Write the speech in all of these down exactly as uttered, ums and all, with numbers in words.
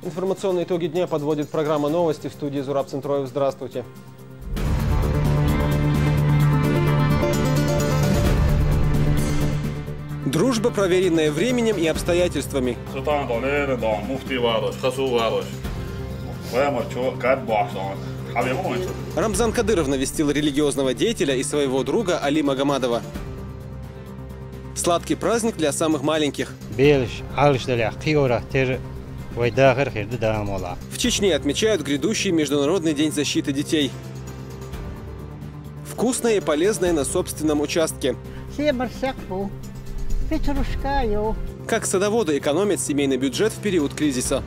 Информационные итоги дня подводит программа «Новости». В студии Зураб Центроев. Здравствуйте. Дружба, проверенная временем и обстоятельствами. Рамзан Кадыров навестил религиозного деятеля и своего друга Али Магомадова. Сладкий праздник для самых маленьких. Белаш, Ӏалаш далехь, кхиора тера вай дахар хир да Дала мукъ лахь. В Чечне отмечают грядущий Международный день защиты детей. Вкусное и полезное на собственном участке. Семар секъ бу, петрушка ю. Как садоводы экономят семейный бюджет в период кризиса?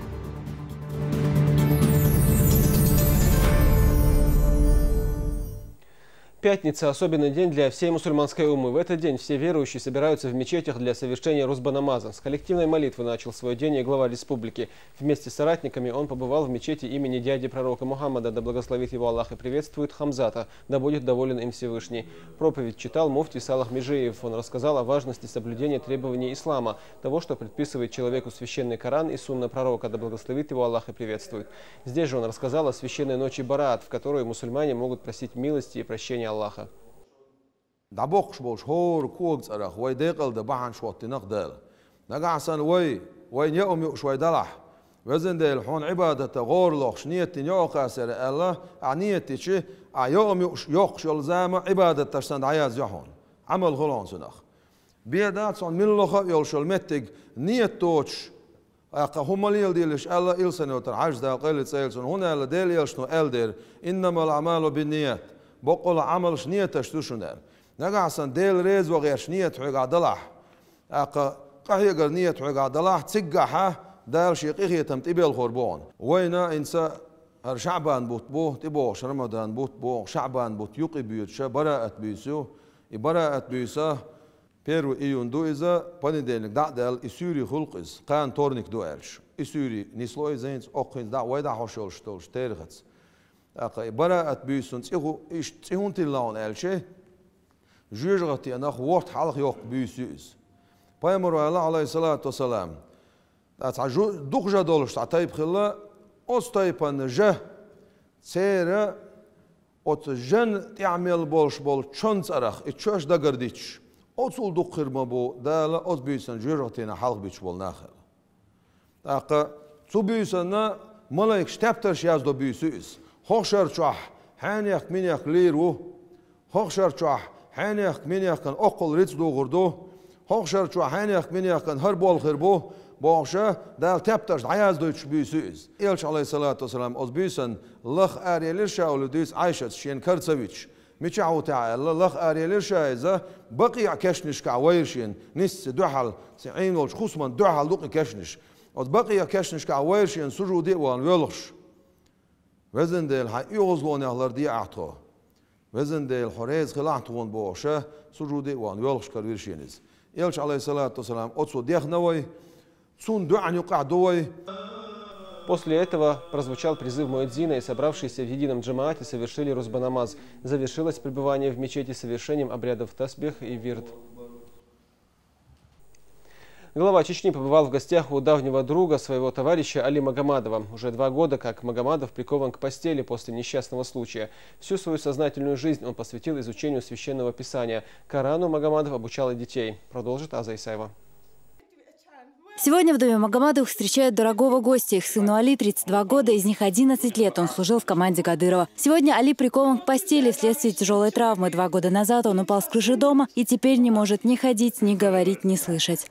Пятница — особенный день для всей мусульманской уммы. В этот день все верующие собираются в мечетях для совершения русбанамаза. С коллективной молитвы начал свой день и глава республики. Вместе с соратниками он побывал в мечети имени дяди пророка Мухаммада, да благословит его Аллах и приветствует, Хамзата, да будет доволен им Всевышний. Проповедь читал муфтий Салах Межиев. Он рассказал о важности соблюдения требований ислама, того, что предписывает человеку священный Коран и сунна пророка, да благословит его Аллах и приветствует. Здесь же он рассказал о священной ночи Бараат, в которую мусульмане могут просить милости и прощения Аллаха. ДӀабоккхуш болчу хӀора кога цӀарах вай декъал дан бахьана хӀоттийнакх Дала. Нагахь санна вай, вайна яа ма юуш вай далахь, Везан Дела, хьуна Ӏибадата гӀора лохуш нийят дина йо кхасера аьлла, ахь нийят дичи, ахь яа ма юуш йоккхуш йолу зама Ӏибадаташ санна дӀаязйо хьуна. Ӏамал хуьлу хьуна цунах. Бен дац хьуна милла лоха а йолуш йолу меттиг нийят доцуш, тӀаккха хӀума леладелаш аьлла, Илсхан-Юьртара Хьаьжас, Дала къайле цӀе йойла цунна, хӀунда аьлла Делан Элчано аьлла дера: «Иннамал аъмалу бинният», баккъалла Ӏамалш нийяташ ду шуна аьлла. Нагахь санна Дела реза ван гӀерташ нийят хьоьгахь далахь, тӀаккха къахьегара нийят хьоьгахь далахь, циггахьа Дала Шен къинхетам тӀебелхор бу хьуна. Вайна хӀинца хӀара ШаӀбан бутт бу, тӀебогӀуш Рамадан бутт бу, ШаӀбан бутт юкъа боьдуш Бараат буьйса ю. И Бараат буьйса первый июнь ду иза, понедельник дӀа а даьлла, и суьйре хуьлу-кх иза, кхана вторник ду аьлча. И суьйре нисло иза хӀинца, оккха хӀинца дӀа а вай дӀахьош йолуш долчу терахаца. ТӀаккха и Бараат буьйсанна цӀе хӀу-, иштта цӀе хӀунда тилла хьуна аьлча, жоьжахатинах ворхӀ хьалха йоккху буьйса ю иза. Пайхамаро аьлла, Ӏалайхиссалату вассалам, цхьа жу-, дукха жа долуш цхьа тайпа хилла, оцу тайпана жа, церан оцу жан тӀехь мел болуш болу чон цӀарах и чоьш дагардичаш, оцул дукха хир ма бу Дала оцу буьйсанна жоьжахатинах хьалха буьтуш болу нах аьлла. ТӀаккха цу буьйсанна малайкаш тептарш яздо буьйса ю иза. ХӀокху шарчохь хьенехк минехк лийр ву. ХӀокху шарчохь хьенехк минехкан оккхул рицкъ дугӀур ду. ХӀокху шарчохь хьенехк минехкан хӀара болх хир бу, бохуша, Дала тептарш дӀаяздойтуш буьйса ю иза. Элча, Ӏалайхиссалату вассалам, оцу буьйсанна лаха араелира ша олу дуьйцу Ӏайшатас шена кара ца вича. Мичахь ву техьа аьлла, лаха араелира ша иза, Бакъиъ кешнашкахь вайра шена, нисса дуьхьал, цхьа Ӏийна волчу хӀусаман дуьхьал ду-кх и кешнаш. Оцу Бакъиъ кешнашкахь вайра шена сужуде а вахана воьлхуш: «Везан Дела, хьайн оьгӀазлонех ларде ахь тхо. Везан Дела, хьо реза хилахь тхуна», — бохуша, сужуде а вахана воьлхуш каравира шена иза. Элча, Ӏалайхиссалату вассалам, оцо дехна вай, цунна дуьхьал юкъахь ду вай. После этого прозвучал призыв муэдзина, и собравшиеся в едином джамаате совершили русбанамаз. Завершилось пребывание в мечети совершением обрядов тасбих и вирд. Глава Чечни побывал в гостях у давнего друга, своего товарища Али Магомадова. Уже два года, как Магомадов прикован к постели после несчастного случая. Всю свою сознательную жизнь он посвятил изучению Священного Писания. Корану Магомадов обучал и детей. Продолжит Аза Исаева. Сегодня в доме Магомадовых встречают дорогого гостя. Их сыну Али тридцать два года, из них одиннадцать лет он служил в команде Кадырова. Сегодня Али прикован к постели вследствие тяжелой травмы. Два года назад он упал с крыши дома и теперь не может ни ходить, ни говорить, ни слышать.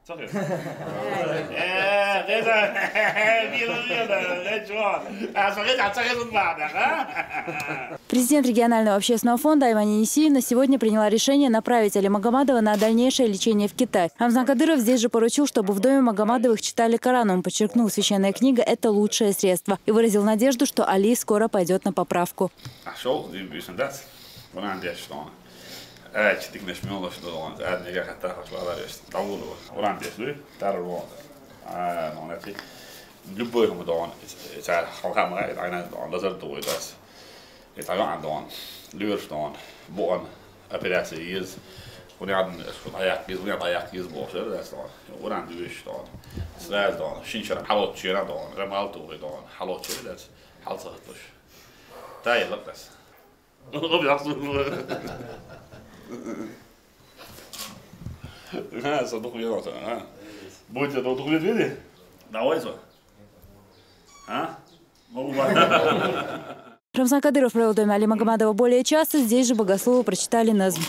Президент регионального общественного фонда Аймани Нисиевна сегодня приняла решение направить Али Магомадова на дальнейшее лечение в Китай. Рамзан Кадыров здесь же поручил, чтобы в доме Магомадовых читали Коран. Он подчеркнул: священная книга — это лучшее средство, и выразил надежду, что Али скоро пойдет на поправку. Ошёл, дим бисен дац. Вон андеш тон. Э, читик неш мёлош тон. Э, нега хата хош вала реш. Давулу. Вон андеш, да? Тарвон. А, ну, нати. Любой хуму тон. Цар халха мага, айна тон. Лазар тон, дас. Итаган тон. Люрш тон. Бон. Операция из. Унян, аяк из, унян аяк из болшер, дас тон. Уран дюш тон. Сразу тон. Шинчара халот чера тон. Рамал тон. Халот чера, дас. Халса туш. Тай лак, дас. Ха, садук вино, а? Будете тут хули види? Давай, со. А? Могу. Рамзан Кадыров провел в доме Али Магомадова более часа. Здесь же богословы прочитали назм.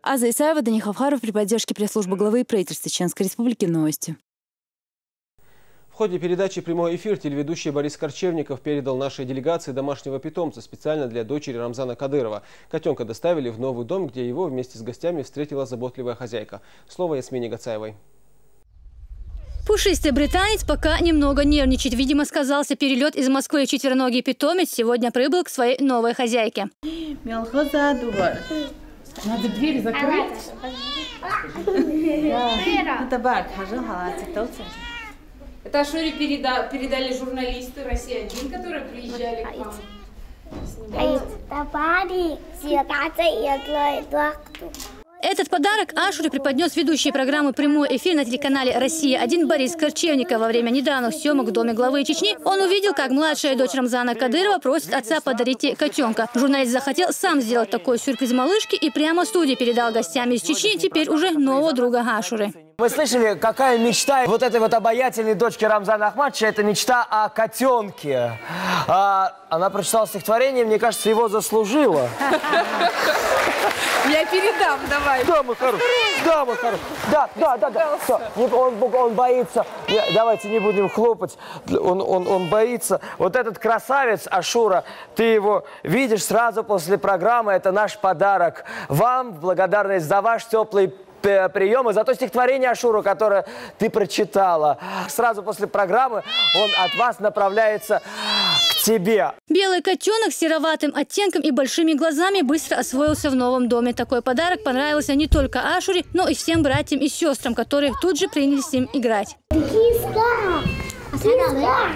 Аза Исаева, Дани Хавхаров, при поддержке пресс-службы главы и правительства Чеченской Республики. Новости. В ходе передачи «Прямой эфир» телеведущий Борис Корчевников передал нашей делегации домашнего питомца специально для дочери Рамзана Кадырова. Котёнка доставили в новый дом, где его вместе с гостями встретила заботливая хозяйка. Слово Ясмине Гацаевой. Пушистый британец пока немного нервничает. Видимо, сказался перелёт из Москвы. Четвероногий питомец сегодня прибыл к своей новой хозяйке. Мелхоза дувар. Надо двери закрыть. Да. Это бар, хожу, халатик, толстый. Это Ашуре переда-, передали журналисты «Россия один», которые приезжали к вам снимать. Этот подарок Ашуре преподнёс ведущий программы «Прямой эфир» на телеканале «Россия один» Борис Корчевников. Во время недавних съёмок в доме главы Чечни он увидел, как младшая дочь Рамзана Кадырова просит отца подарить ей котёнка. Журналист захотел сам сделать такой сюрприз малышке и прямо в студии передал гостям из Чечни теперь уже нового друга Ашуры. Мы слышали, какая мечта вот этой вот обаятельной дочки Рамзана Ахматовича, это мечта о котёнке. А, она прочитала стихотворение, мне кажется, его заслужила. Я передам, давай. Да, мой хороший, да, мой хороший. Да, да, да, да. Всё, не, он, он боится. Не, давайте не будем хлопать. Он, он, он боится. Вот этот красавец, Ашура, ты его видишь сразу после программы. Это наш подарок вам в благодарность за ваш тёплый п-, приём и за то стихотворение, Ашура, которое ты прочитала. Сразу после программы он от вас направляется к тебе. Белый котёнок с сероватым оттенком и большими глазами быстро освоился в новом доме. Такой подарок понравился не только Ашуре, но и всем братьям и сёстрам, которые тут же принялись с ним играть. Киска! Киска!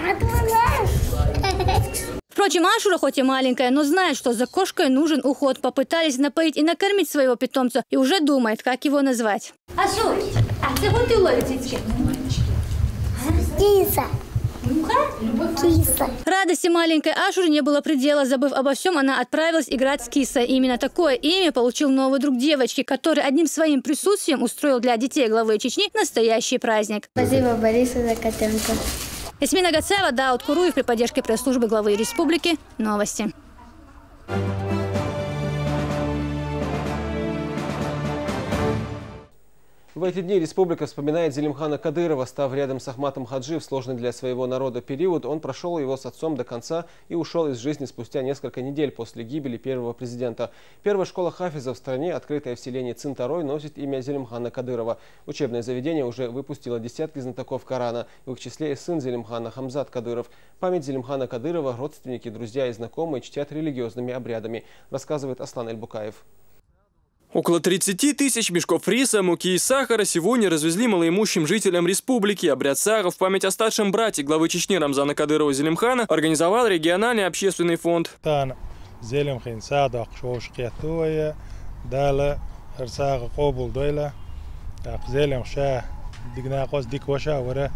Впрочем, Ашура хоть и маленькая, но знает, что за кошкой нужен уход. Попытались напоить и накормить своего питомца, и уже думает, как его назвать. Ашур, а це готує ловить? Киса. Киса. Радости маленькой Ашуры не было предела. Забыв обо всём, она отправилась играть с Кисой. Именно такое имя получил новый друг девочки, который одним своим присутствием устроил для детей главы Чечни настоящий праздник. Спасибо Борису за котёнка. Ясмина Гацаева, Дауд Куруев, при поддержке пресс-службы главы республики. Новости. В эти дни республика вспоминает Зелимхана Кадырова. Став рядом с Ахматом Хаджи в сложный для своего народа период, он прошёл его с отцом до конца и ушёл из жизни спустя несколько недель после гибели первого президента. Первая школа хафизов в стране, открытая в селении Цинтарой, носит имя Зелимхана Кадырова. Учебное заведение уже выпустило десятки знатоков Корана, в их числе и сын Зелимхана Хамзат Кадыров. Память Зелимхана Кадырова родственники, друзья и знакомые чтят религиозными обрядами, рассказывает Аслан Эльбукаев. Около тридцати тысяч мешков риса, муки и сахара сегодня развезли малоимущим жителям республики. Обряд сагу в память о старшем брате главы Чечни Рамзана Кадырова Зелимхана организовал региональный общественный фонд. Тан Зелимхана сагу дакъа шош кхету вай, Дала хӀара сагу къобалдойла. Дакъа Зелимха ша дика накъост дика ваша вара,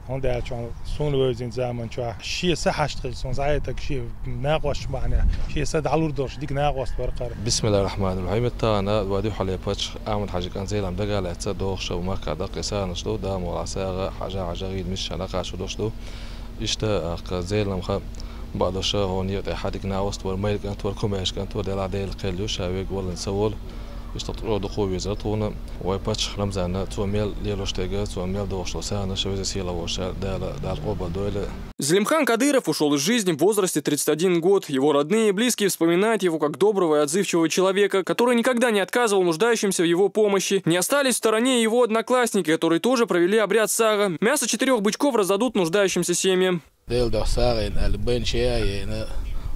ХӀунда аьлча суна вевзина заман чохь шен са хьашт хилча, суна зӀе таг шен накъосташна бахьанехь, шен са дӀалур долуш дика накъост вара кхара. Бисмиллахир-рахманир-рахим. Тахана ва дуьххьале паччахь Ахьмад-Хьаьжин кӀант Зелам дагалаьцна дохуш ду, Макка даккхий сагӀанаш ду, Дала мукъ лахь, сагӀа хьажа-хьажа гӀийла мисачарна кхачо долуш ду. Иштта, тӀаккха Зелам ха бакъдолуш хӀокху некъа тӀехь дика накъост вара, майра кӀант вара, кумаьрша кӀант вара, делахь Делан кхел ю, ша вега валлалц ца волу. Иштта чӀогӀа дукха везара тхуна вайн паччахь Рамзана, цо мел лелош дерг, цо мел дохуш долу сагӀанаш веза сийлахь волчу Дала, Дала къобалдойла. Зелимхан Кадыров ушёл из жизни в возрасте тридцать один год. Его родные и близкие вспоминают его как доброго и отзывчивого человека, который никогда не отказывал нуждающимся в его помощи. Не остались в стороне и его одноклассники, которые тоже провели обряд сагӀа. Мясо четырёх бычков раздадут нуждающимся семьям. Делан дуьхьа сагӀина аьлла, байна чу а яйна,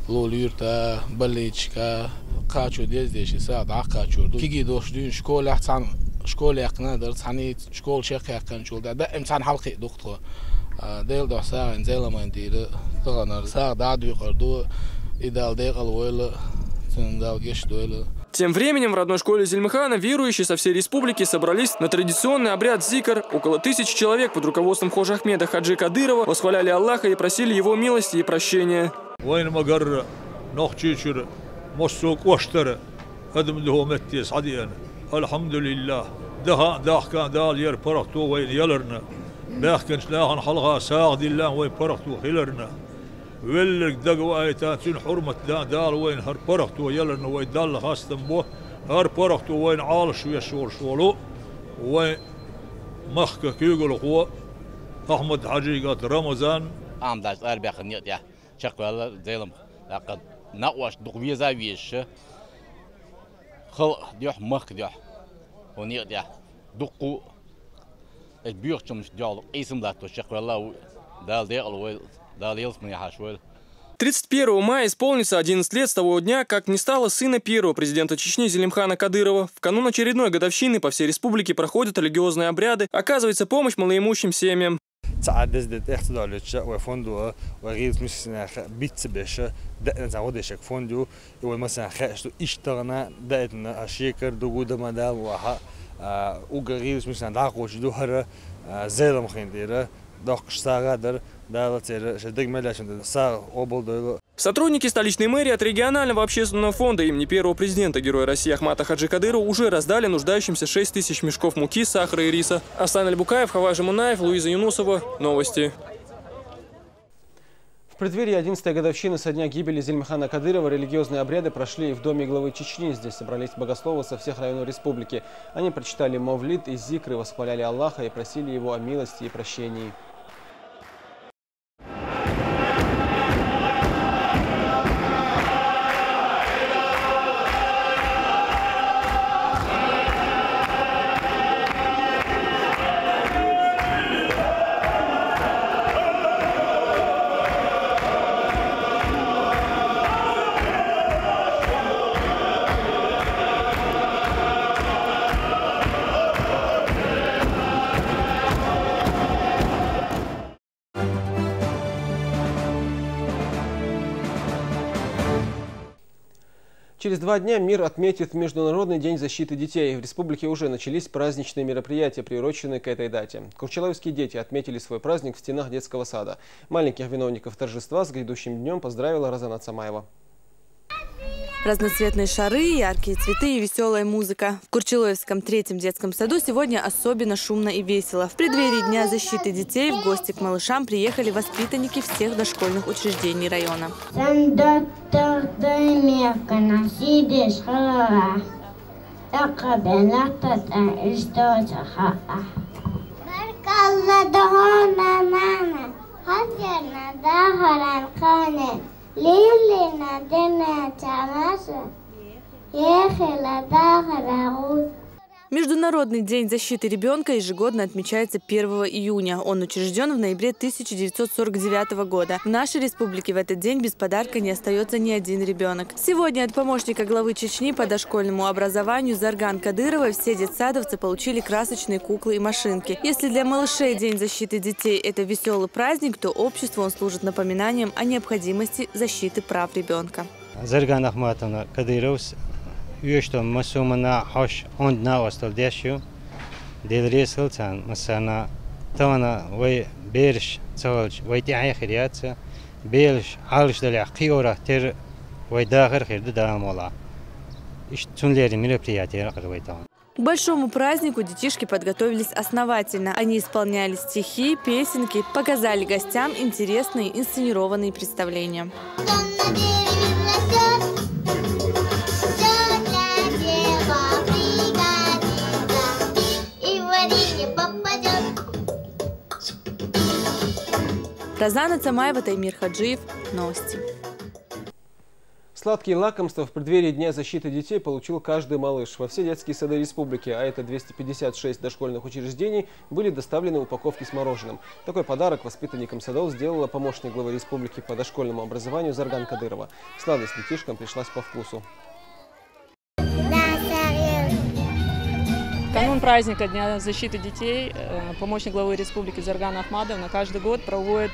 лулахь юьртахь, больницашкахь кхачо деза деза шен сагӀа дӀа а кхачор ду. Кегий долуш дуьйна школехь цхьаьна школа яьккхина а дара, цхьаьний школа чекхъяьккхинчул тӀаьхьа даим цхьаьна хьалакхиа ду-кх тхо. А, Делан дуьхьа сагӀина Зеламна тӀера таханара сагӀа дӀа а доькъур ду, и Дала декъал войла, цунна Дала гечдойла. Тем временем в родной школе Зелимхана верующие со всей республики собрались на традиционный обряд зикр. Около тысячи человек под руководством Хож-Ахмеда Хаджи Кадырова восхваляли Аллаха и просили Его милости и прощения. Вайна ма-гарра, Нохчийчуьра массо а кӀоштара адам ду хӀокху метте схьадеана. Алхьамдулиллах, даха а, дахка а Дала яра паргӀато вайна яларна, баьхкинчу нахана хьалха сагӀа дилла а вайн паргӀато хиларна. Велларг дага ваийтан, цуьнан хьурмат дан Дала вайна хӀара паргӀато яларна вай Далла хастам бо, хӀара паргӀато вайна Ӏалашвеш волуш волу вайн махка куьйгалхо Ахьмад-Хьаьжин кӀант Рамзан. Ахьмад-Хьаьжа арабаьхна некъа тӀехь чекхваьлла Зелам, тӀаккха накъостий дукха веза а везаш, халкъан дуьхьа, махкан дуьхьа, хӀокху некъа тӀехь дуккха а, и боьхачу хӀуманаш дуьхьал къийсам латтош чекхваьлла а ву, Дала декъал войла, Дала ялсамане хьаша войла. Тридцать первого мая исполнится одиннадцать лет с того дня, как не стало сына первого президента Чечни Зелимхана Кадырова. В канун очередной годовщины по всей республике проходят религиозные обряды, оказывается помощь малоимущим семьям. Цхьа а деза де тӀех ца долуьйтуш, вай фондо, вай гӀийлачу мискачу нахана биц ца беш, даийтина цхьа гӀо деш фонд ю, и вай массарна хууш ду, иштта тахана даийтина, а, шекар, дугу, даман, Дала мукъ лахь, а, уггар гӀийлачу мискачу нахана дӀакхочуш ду хӀара, а, Зеламхин тӀера доккхуш сагӀа дар, Дала церан шайн деган мел лаьцначун сагӀа къобалдойла. Сотрудники столичной мэрии от регионального общественного фонда имени первого президента Героя России Ахмата Хаджи Кадырова уже раздали нуждающимся шесть тысяч мешков муки, сахара и риса. Аслан Альбукаев, Хаважи Мунаев, Луиза Юнусова. Новости. В преддверии одиннадцатой годовщины со дня гибели Зелимхана Кадырова религиозные обряды прошли и в Доме главы Чечни. Здесь собрались богословы со всех районов республики. Они прочитали мавлид и зикры, восхваляли Аллаха и просили Его о милости и прощении. Через два дня мир отметит Международный день защиты детей. В республике уже начались праздничные мероприятия, приуроченные к этой дате. Курчалойские дети отметили свой праздник в стенах детского сада. Маленьких виновников торжества с грядущим днём поздравила Розана Цамаева. Разноцветные шары, яркие цветы и весёлая музыка. В Курчалойском третьем детском саду сегодня особенно шумно и весело. В преддверии Дня защиты детей в гости к малышам приехали воспитанники всех дошкольных учреждений района. Сан доттагӀа даймехкана сийдеш хиларах, тӀаккха бен латтатӀа иштта ца хаахь. Баркалла, дохо, нана, хазерна дахаран кхане. Лилина дина чамаша, ехила дахарагу. Международный день защиты ребёнка ежегодно отмечается первого июня. Он учреждён в ноябре тысяча девятьсот сорок девятого года. В нашей республике в этот день без подарка не остаётся ни один ребёнок. Сегодня от помощника главы Чечни по дошкольному образованию Зарган Кадыровой все детсадовцы получили красочные куклы и машинки. Если для малышей День защиты детей — это весёлый праздник, то обществу он служит напоминанием о необходимости защиты прав ребёнка. Зарган Ахматовна Кадыровас оьшуш долу массо а хӀуманна хьожуш, онда накъосталла деш ю. Дела реза хуьлда царна массарна. Тахана вай бераш ца хилча, вай тӀехье хир яц, бераш Ӏалашдалехь кхиорах тера вай дахар хир ду Дала мукъалахь. Иштта цундела мероприяти яра вай тахана. К большому празднику детишки подготовились основательно. Они исполняли стихи, песенки, показали гостям интересные инсценированные представления. Розана Цамаева, Таймир Хаджиев. Новости. Сладкие лакомства в преддверии Дня защиты детей получил каждый малыш. Во все детские сады республики, а это двести пятьдесят шесть дошкольных учреждений, были доставлены упаковки с мороженым. Такой подарок воспитанникам садов сделала помощник главы республики по дошкольному образованию Зарган Кадырова. Сладость детишкам пришлась по вкусу. Канун праздника Дня защиты детей, э, помощник главы республики Зарган Ахмадовна каждый год проводит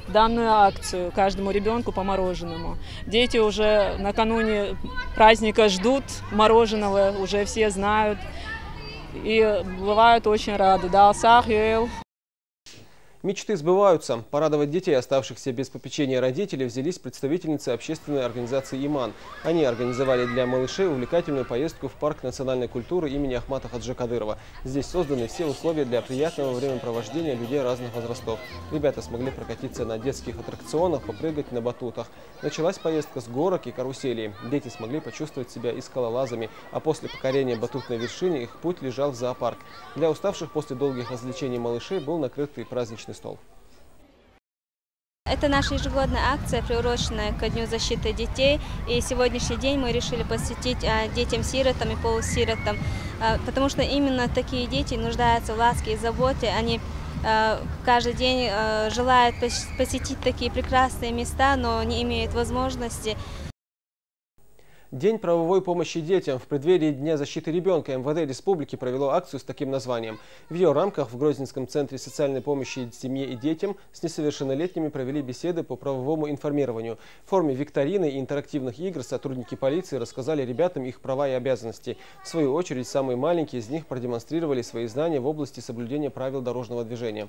данную акцию: каждому ребенку по мороженому. Дети уже накануне праздника ждут мороженого, уже все знают и бывают очень рады. Да, сах ел. Мечты сбываются. Порадовать детей, оставшихся без попечения родителей, взялись представительницы общественной организации «Иман». Они организовали для малышей увлекательную поездку в парк национальной культуры имени Ахмата Хаджи Кадырова. Здесь созданы все условия для приятного времяпровождения людей разных возрастов. Ребята смогли прокатиться на детских аттракционах, попрыгать на батутах. Началась поездка с горок и каруселей. Дети смогли почувствовать себя и скалолазами, а после покорения батутной вершины их путь лежал в зоопарк. Для уставших после долгих развлечений малышей был накрытый праздничный стол. Это наша ежегодная акция, приуроченная ко Дню защиты детей. И сегодняшний день мы решили посвятить, а, детям-сиротам и полусиротам, а, потому что именно такие дети нуждаются в ласке и заботе. Они, а, каждый день, а, желают пос-, посетить такие прекрасные места, но не имеют возможности. День правовой помощи детям в преддверии Дня защиты ребенка МВД республики провело акцию с таким названием. В ее рамках в Грозненском центре социальной помощи семье и детям с несовершеннолетними провели беседы по правовому информированию. В форме викторины и интерактивных игр сотрудники полиции рассказали ребятам их права и обязанности. В свою очередь, самые маленькие из них продемонстрировали свои знания в области соблюдения правил дорожного движения.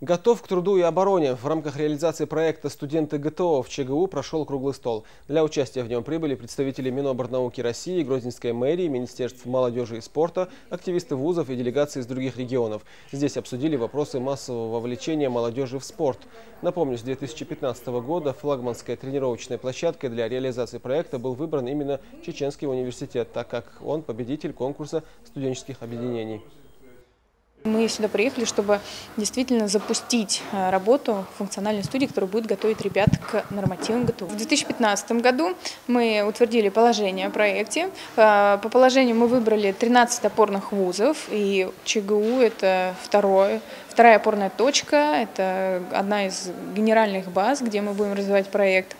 Готов к труду и обороне. В рамках реализации проекта «Студенты ГТО» в ЧГУ прошел круглый стол. Для участия в нем прибыли представители Минобрнауки России, Грозненской мэрии, Министерств молодежи и спорта, активисты вузов и делегации из других регионов. Здесь обсудили вопросы массового вовлечения молодежи в спорт. Напомню, с две тысячи пятнадцатого года флагманской тренировочной площадкой для реализации проекта был выбран именно Чеченский университет, так как он победитель конкурса студенческих объединений. Мы сюда приехали, чтобы действительно запустить, э, работу функциональной студии, которая будет готовить ребят к нормативам ГТО. В две тысячи пятнадцатом году мы утвердили положение о проекте. Э, по положению мы выбрали тринадцать опорных вузов, и ЧГУ — это второе, вторая опорная точка, это одна из генеральных баз, где мы будем развивать проект.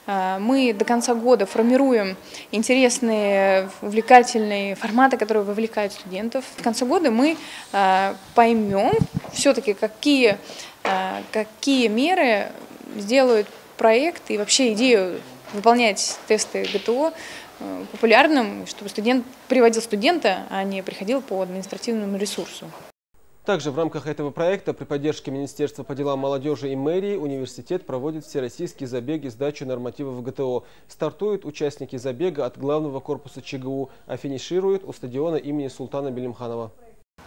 А, мы до конца года формируем интересные, увлекательные форматы, которые вовлекают студентов. В конце года мы, а, поймем все-таки, какие, а, какие меры сделают проект и вообще идею выполнять тесты ГТО, э, популярным, чтобы студент приводил студента, а не приходил по административному ресурсу. Также в рамках этого проекта при поддержке Министерства по делам молодежи и мэрии университет проводит всероссийские забеги сдачи нормативов ГТО. Стартуют участники забега от главного корпуса ЧГУ, а финишируют у стадиона имени Султана Белимханова.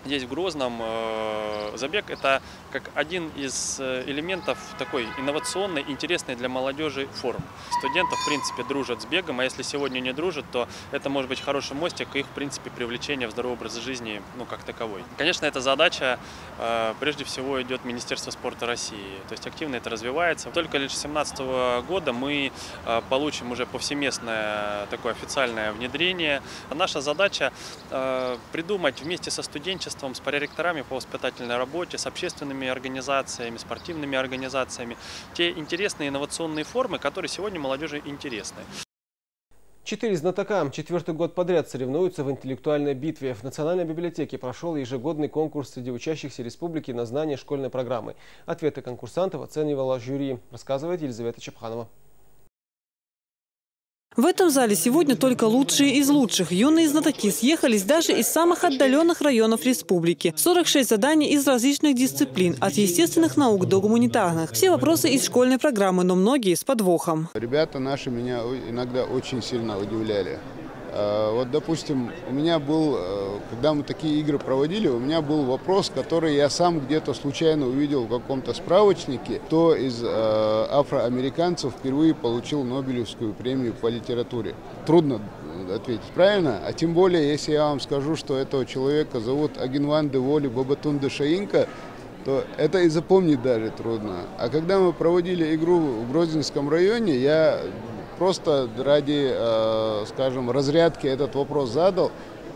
Здесь, в Грозном, э, забег — это как один из, э, элементов такой инновационной, интересной для молодежи формы. Студенты, в принципе, дружат с бегом, а если сегодня не дружат, то это может быть хороший мостик их, в принципе, привлечения в здоровый образ жизни, ну, как таковой. Конечно, эта задача, э, прежде всего идет Министерство спорта России, то есть активно это развивается. Только лишь с семнадцатого года мы, э, получим уже повсеместное такое официальное внедрение. Наша задача, э, придумать вместе со студенчеством, с проректорами по воспитательной работе, с общественными организациями, спортивными организациями те интересные инновационные формы, которые сегодня молодежи интересны. Четыре знатока четвертый год подряд соревнуются в интеллектуальной битве. В Национальной библиотеке прошел ежегодный конкурс среди учащихся республики на знание школьной программы. Ответы конкурсантов оценивало жюри, рассказывает Елизавета Чепханова. В этом зале сегодня только лучшие из лучших. Юные знатоки съехались даже из самых отдаленных районов республики. Сорок шесть заданий из различных дисциплин, от естественных наук до гуманитарных. Все вопросы из школьной программы, но многие с подвохом. Ребята наши меня иногда очень сильно удивляли. Э, вот, допустим, у меня был, э, когда мы такие игры проводили, у меня был вопрос, который я сам где-то случайно увидел в каком-то справочнике, кто из э, афроамериканцев впервые получил Нобелевскую премию по литературе. Трудно ответить, правильно? А тем более, если я вам скажу, что этого человека зовут Агинванды Воли Бабатунды Шаинка, то это и запомнить даже трудно. А когда мы проводили игру в Грозненском районе, я просто ради, э, скажем, разрядки этот вопрос задал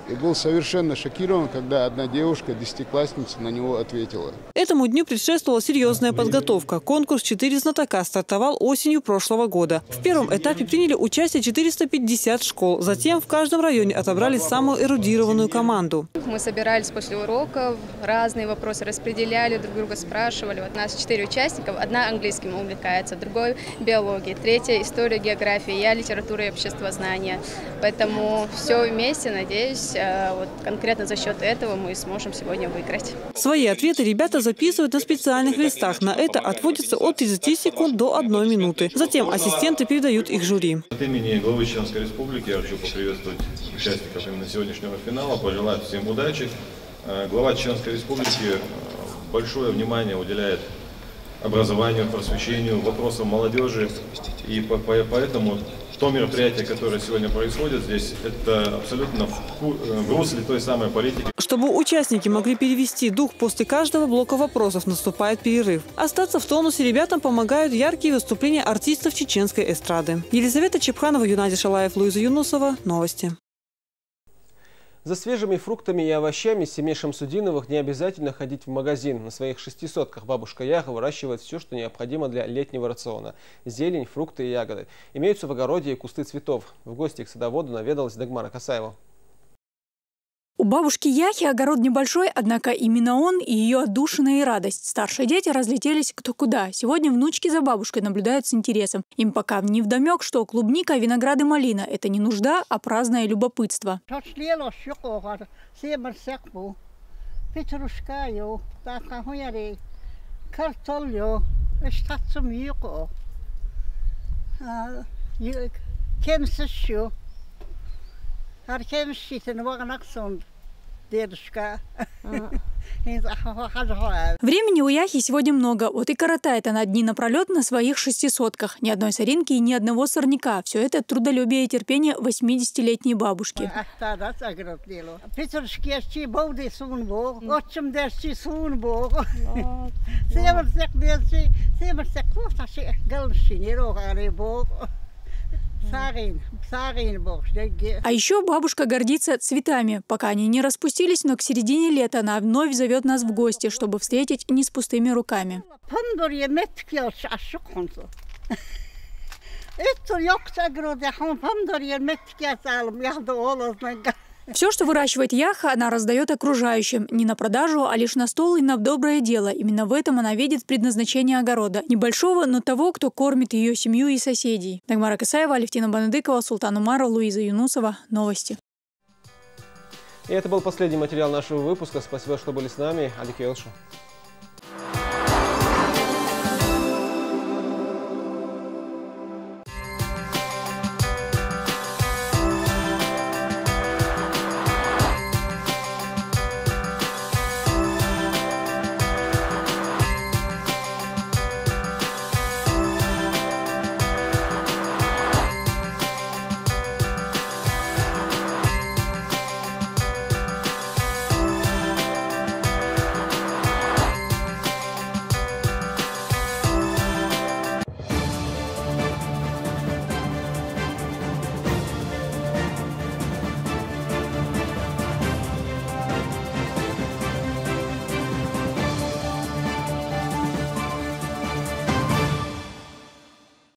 и был совершенно шокирован, когда одна девушка, десятиклассница, на него ответила. Этому дню предшествовала серьезная подготовка. Конкурс «Четыре знатока» стартовал осенью прошлого года. В первом этапе приняли участие четыреста пятьдесят школ. Затем в каждом районе отобрали самую эрудированную команду. Мы собирались после уроков, разные вопросы распределяли, друг друга спрашивали. Вот у нас четыре участника, одна английским увлекается, другой биологией, третья история, география, я литература и обществознание. Поэтому все вместе, надеюсь, э, вот конкретно за счет этого мы сможем сегодня выиграть. Свои ответы ребята записывают на специальных листах. На это отводится от тридцати секунд до одной минуты. Затем ассистенты передают их жюри. От имени главы Чеченской Республики я хочу поприветствовать участников именно сегодняшнего финала, пожелать всем удачи. Э, глава Чеченской Республики э, большое внимание уделяет образованию, просвещению, вопросам молодежи. И по- по- поэтому то мероприятие, которое сегодня происходит здесь, это абсолютно в, ку- э, в русле той самой политики. Чтобы участники могли перевести дух, после каждого блока вопросов наступает перерыв. Остаться в тонусе ребятам помогают яркие выступления артистов чеченской эстрады. Елизавета Чепханова, Геннадий Шалаев, Луиза Юнусова. Новости. За свежими фруктами и овощами семье Шамсудиновых не обязательно ходить в магазин. На своих шести сотках бабушка Яха выращивает все, что необходимо для летнего рациона. Зелень, фрукты и ягоды. Имеются в огороде и кусты цветов. В гости к садоводу наведалась Дагмара Касаева. У бабушки Яхи огород небольшой, однако именно он и ее отдушина и радость. Старшие дети разлетелись кто куда. Сегодня внучки за бабушкой наблюдают с интересом. Им пока невдомек, что клубника, виноград и малина — это не нужда, а праздное любопытство. Шашлык, шук огар, семерсек бу. Петрушка ю, така хуяри, картол ю, эштатсум юко. Кемсиш ю. Ар кемсиш итин вагнак сонд. Дедушка. Времени у Яхи сегодня много. Вот и коротает она дни напролет на своих шести сотках. Ни одной соринки и ни одного сорняка. Все это трудолюбие и терпение восьмидесятилетней бабушки. Аттадас агрот дело. Петрушки ясчи бовды сун бог. Отчым дерчи сун бог. Север сек дерчи. Север сек бог. Таши галши не рогары бог. Сагин, сагин бог. А еще бабушка гордится цветами. Пока они не распустились, но к середине лета она вновь зовет нас в гости, чтобы встретить не с пустыми руками. Помидор еметик яш ашык хонсу. Это лёгче гроде хон помидор еметик ясалым яхды олозна. Все, что выращивает Яха, она раздает окружающим. Не на продажу, а лишь на стол и на доброе дело. Именно в этом она видит предназначение огорода. Небольшого, но того, кто кормит ее семью и соседей. Дагмара Касаева, Алевтина Банадыкова, Султан Умаров, Луиза Юнусова. Новости. И это был последний материал нашего выпуска. Спасибо, что были с нами. Адык Элшу.